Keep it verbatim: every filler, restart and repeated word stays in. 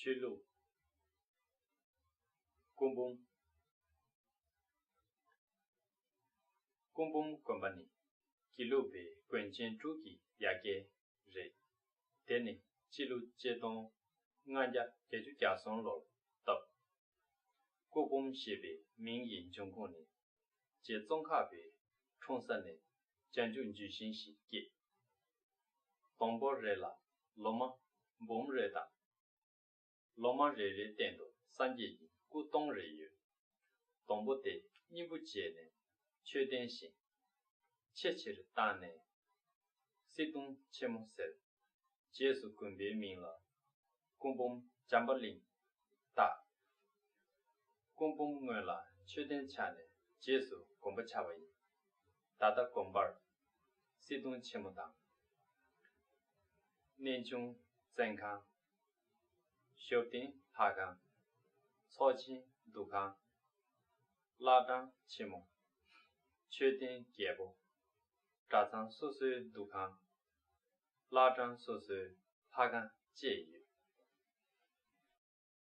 ཆོས་ལུགས། སྐུ་འབུམ། སྐུ་འབུམ་དགོན་པ་ནི་དགེ་ལུགས་པའི་དགོན་ཆེན་དྲུག་གི་ཡ་གྱལ་རེད། དེ་ནི་སྤྱི་ལོ་ཆིག་སྟོང་ལྔ་བརྒྱ་བརྒྱད་ཅུ་གྱ་གསུམ་ལོར་བཏབ། སྐུ་འབུམ་ཞེས་པའི་མིང་གི་འབྱུང་ཁུངས་ནི་རྗེ་ཙོང་ཁ་པའི་འཁྲུངས་ས་ནས་བྱང་ཆུབ་ལྗོན་ཤིང་ཞིག་སྐྱེས། སྡོང་པོ་རེ་ལ་ལོ་མ་འབུམ་རེ་དང་། ལོ་མ་རེ་རེའི་སྟེང་དུ་སངས་རྒྱས་ཀྱི་སྐུ་སྟོང་རེ་ཡོད། སྡོང་པོ་དེ་སྙིང་པོ་བྱས་ནས་མཆོད་རྟེན་བཞེངས། ཆེས་ཆེར་བཏང་ནས་གསེར་གདུང་ཆེན་མོ་ཟེར། རྗེས་སུ་དགོན་པའི་མིང་ལ་སྐུ་འབུམ་བྱམས་པ་གླིང་བཏགས། སྐུ་འབུམ་སྔོན་ལ་མཆོད་རྟེན་ཆགས་ནས་རྗེས་སུ་དགོན་པ་ཆགས་པ་ཡིན། ད་ལྟ་དགོན་པར་གསེར་གདུང་ཆེན་མོ་དང་། གནས་ཆུང་བཙོན་ཁང་། ཞབས་བརྟན་ལྷ་ཁང་། ཚོགས་ཆེན་འདུ་ཁང་། བླ་བྲང་ཆེན་མོ། མཆོད་རྟེན་རྒྱལ་པོ། གྲྭ་ཚང་སོ་སོའི་འདུ་ཁང་། བླ་བྲང་སོ་སོའི་ལྷ་ཁང་བཅས་ཡོད།